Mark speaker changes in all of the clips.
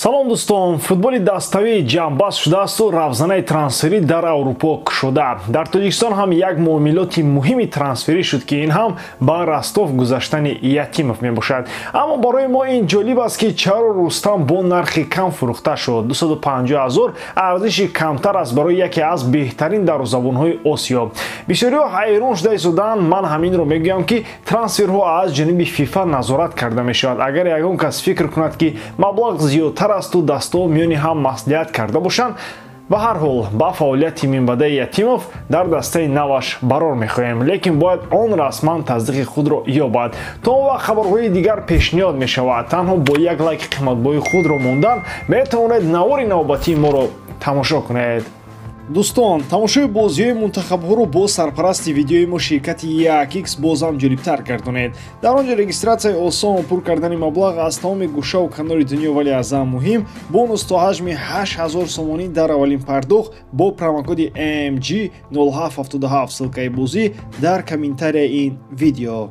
Speaker 1: Салом дӯстон, футболи даставӣ ҷамъбаст шудаасту равзанаи трансферӣ дар Аврупо кушода. Дар Тоҷикистон ҳам як муомилоти муҳими трансферӣ шуд, ки ин ҳам ба Ростов гузаштани Ятимов мебошад. Аммо барои мо ин ҷолиб аст, ки чаро Рустам бо нархи кам фурӯхта шуд. 250 ҳазор арзиши камтар аст барои яке аз беҳтарин дарвозабонҳои Осиё. Бисёриҳо ҳайрон шуда истоданд. Ман ҳаминро мегӯям, ки трансферҳо аз ҷониби ФИФА назорат карда мешавад. Агар ягон кас фикр кунад, ки маблағ зиёдтар асту дастҳо миёни ҳам маслиҳат карда бошанд, ба ҳар ҳол ба фаъолияти минбаъдаи Ятимов дар дастаи наваш барор мехоҳем, лекин бояд он расман тасдиқи худро ёбад. То он вақт хабарҳои дигар пешниҳод мешавад. Танҳо бо як лайки қиматбоҳои худро мондан метавонед навори навбатии моро тамошо кунед.
Speaker 2: Дӯстон, тамошои бозиҳои мунтахабҳоро бо сарпарасти видеои мо ширкати 1x бозам ҷолибтар гардонед. Дар он ҷо регистратсияи осон, пур кардани маблағ аз тамоми гӯшаву канори дунё, вале аз ҳам муҳим бонус то ҳаҷми 8000 сомонӣ дар аввалин пардохт бо промокоди MG0777. Ссылкаи бозӣ дар комментарияи ин видео.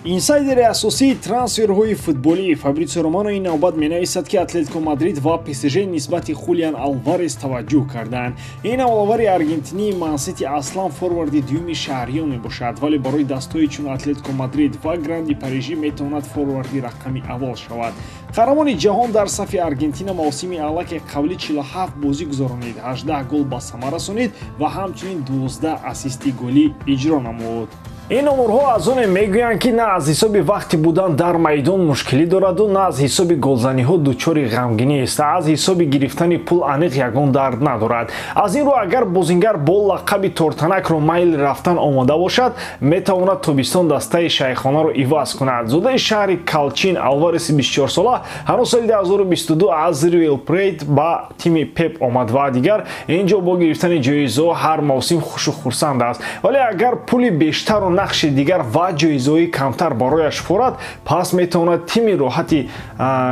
Speaker 2: Инсайдери асосии трансферҳои футболӣ Фабритсио Романо ин навбат менависад, ки Атлетико Мадрид ва ПСЖ нисбати Хулиан Алварес таваҷҷӯҳ карданд. Ин ҳамлавари аргентинии Мансити аслан форварди дуюми шаҳриён мебошад, вале барои дастҳои чун Атлетико Мадрид ва Гранди Парижӣ метавонад форварди рақами аввал шавад. Қаҳрамони ҷаҳон дар сафи Аргентина мавсими аллакай қабли 47 бозӣ гузаронид, 18 гол ба самар расонид ва ҳамчунин 12 ассисти голӣ иҷро намуд.
Speaker 1: Ин оморҳо аз оне мегӯянд, ки на аз ҳисоби вақти будан дар майдон мушкилӣ дораду, на аз ҳисоби голзаниҳо дучори ғамгинист. Аз ҳисоби гирифтани пул аниқ ягон дард надорад. Аз ин рӯ, агар бозингар бо лақаби тортанакро майли рафтан омода бошад, метавонад тобистон дастаи шайхонаро иваз кунад. Зодаи шаҳри Калчин Алвареси 24сола ҳанӯз соли 2022 аз Ривер Плейт ба тими Пеп омад ва дигар ин ҷо бо гирифтани ҷоизаҳо ҳар мавсим хушу хурсанд аст. Вале агар пули бештару нақши дигар ва ҷоизаҳои камтар барояш форад, пас метавонад тими роҳати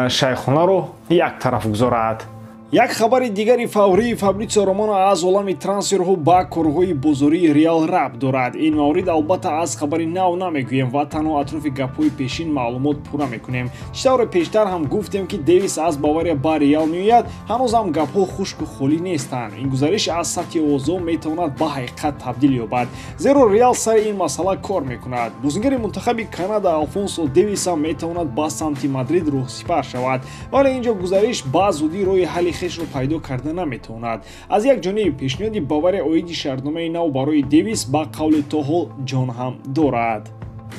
Speaker 1: шайхонаро як тараф гузорад.
Speaker 2: Як хабари дигари фаврии Фабритсио Романо аз олами трансферҳо ба корҳои бозории Реал рабт дорад. Ин маврид албатта аз хабари нав намегӯем ва танҳо атрофи гапҳои пешин маълумот пурра мекунем. Чӣ тавре пештар ҳам гуфтем, ки Девис аз Бавария ба Реал меояд, ҳанӯз ҳам гапҳо хушку холӣ нестанд. Ин гузариш аз сатҳи овозҳо метавонад ба ҳақиқат табдил ёбад, зеро Реал сари ин масъала кор мекунад. Бозингари мунтахаби Канада Алфонсо Девис ҳам метавонад ба самти Мадрид роҳсипар шавад, вале ин ҷо гузариш ба зудӣ роҳи ҳалли хешро пайдо карда наметавонад. Аз як ҷониб пешниҳоди Бавария оиди шартномаи нав барои Девис ба қавли то ҳол ҷон ҳам дорад.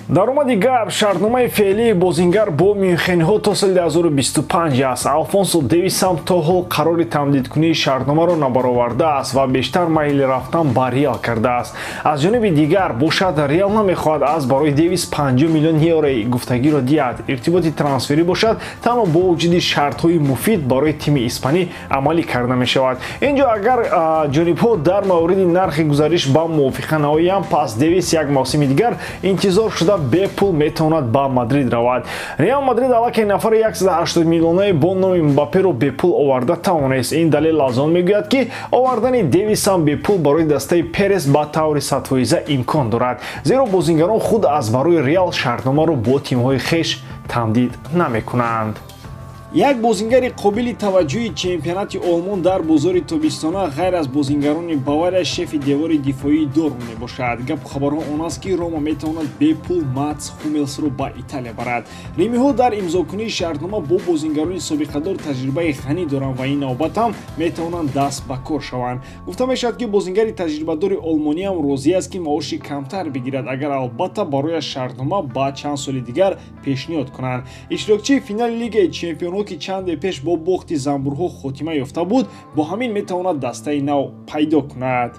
Speaker 1: Даромади гап, шартномаи феълии бозингар бо мюнхенҳо то соли 2025 аст. Алфонсо Девис ҳам то ҳол қарори тамдидкунии шартномаро набаровардааст ва бештар майли рафтан ба Реал кардааст. Аз ҷониби дигар бошад, Реал намехоҳад аз барои Девис 50 миллион еврои гуфтагиро диҳад. Иртиботи трансферӣ бошад танҳо бо вуҷуди шартҳои муфид барои тими испанӣ амалӣ карда мешавад. Ин ҷо агар ҷонибҳо дар мавриди нархи гузариш ба мувофиқа наоянд, пас Девис як мавсими дигар интизор шуда бепул метавонад ба Мадрид равад. Реал Мадрид аллакай нафари 180 миллионаи бо номи Мбапперо бепул оварда тавонист. Ин далел аз он мегӯяд, ки овардани Девис ҳам бепул барои дастаи Перес ба таври садфоиза имкон дорад, зеро бозингарон худ аз барои Реал шартномаро бо тимҳои хеш тамдид намекунанд.
Speaker 2: Як бозингари қобили таваҷҷӯҳи чемпионати Олмон дар бозори тобистона ғайр аз бозингарони Бавария шефи девори дифоии Дортмунд мебошад. Гапу хабарҳо он аст, ки Рома метавонад бепул Матс Хумелсро ба Италия барад. Римиҳо дар имзокунии шартнома бо бозингарони собиқадор таҷрибаи ғанӣ доранд ва ин навбат ҳам метавонанд даст ба кор шаванд. Гуфта мешавад, ки бозингари таҷрибадори олмониам розӣ аст, ки маоши камтар бигирад, агар албатта барояш шартнома ба чанд соли дигар пешниҳод кунанд. Иштирокчии финали Лигаи чемпионҳо, ки чанде пеш бо бохти занбурҳо хотима ёфта буд, бо ҳамин метавонад дастаи нав пайдо кунад.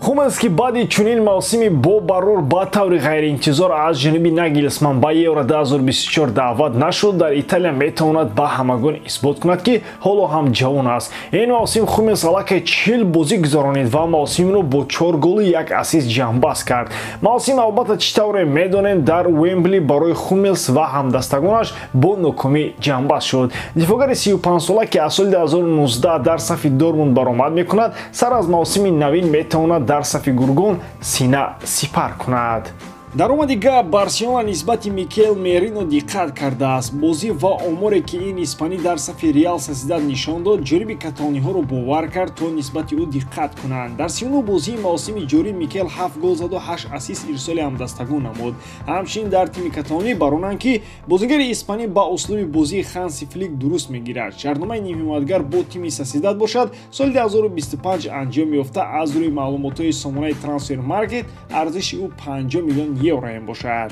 Speaker 1: Хумелс, ки баъди чунин мавсими бо барор ба таври ғайриинтизор аз ҷониби Нагелсман ба Евро 2024 даъват нашуд, дар Италия метавонад ба ҳамагон исбот кунад, ки ҳоло ҳам ҷавон аст. Ин мавсим Хумелс аллакай 40 бозӣ гузаронид ва мавсимро бо 4 голу як ассист ҷамъбаст кард. Мавсим албатта, чӣ тавре медонем, дар Уембли барои Хумелс ва ҳамдастагонаш бо нокомӣ ҷамъбаст шуд. Дифогари 35сола, ки аз соли 2019 дар сафи Дортмунд баромад мекунад, сар аз мавсими навин метавонад дар сафи гургон сина сипар кунад.
Speaker 2: Даромади гап, Барселона нисбати Микел Мерино диққат кардааст. Бозӣ ва оморе, ки ин испанӣ дар сафи Реал Сосидад нишон дод, ҷониби каталониҳоро бовар кард, то нисбати ӯ диққат кунанд. Дар 39 бозии мавсими ҷорӣ Микел 7 гол заду 8 ассист ирсоли ҳамдастагон намуд. Ҳамчунин дар тими каталонӣ баронанд, ки бозигари испанӣ ба услуби бозии Ханси Флик дуруст мегирад. Шартномаи нимҳимоятгар бо тими Сосидад бошад, соли 2025 анҷом ёфта. Аз рӯи маълумотҳои сомонаи Трансфер Маркет, арзиши ӯ 50 миллион евро бошад.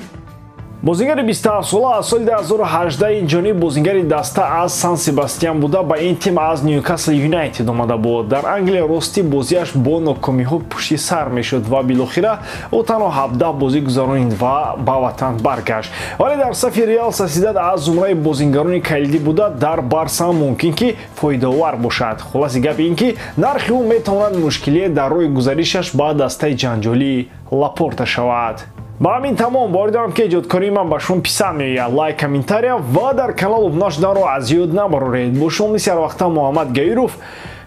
Speaker 1: Бозигари 27сола аз соли 2018 инҷониб бозигари даста аз Сан Себастиан буда, ба ин тим аз Ньюкасл Юнайтед омада буд. Дар Англия ростӣ бозиаш бо нокомиҳо пушти сар мешуд ва билохира ӯ танҳо 17 бозӣ гузаронид ва ба ватан баргашт. Вале дар сафи Реал Сосидад аз зумраи бозингарони калидӣ буда, дар Барса ҳам мумкин ки фоидаовар бошад. Хулоси гап ин ки нархи ӯ метавонад мушкилие дар роҳи гузаришаш ба дастаи ҷанҷолии Лапорта шавад. Ба ҳамин тамом. Боварӣ дорам, ки эҷодкории ман ба шумо писанд меояд. Лайк, комментария ва дар канал обуна шуданро аз ёд набароред. Бо шумо мисли ҳарвақта Муҳаммад Гаиров.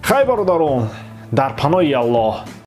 Speaker 1: Хай, бародарон, дар паноҳи Аллоҳ.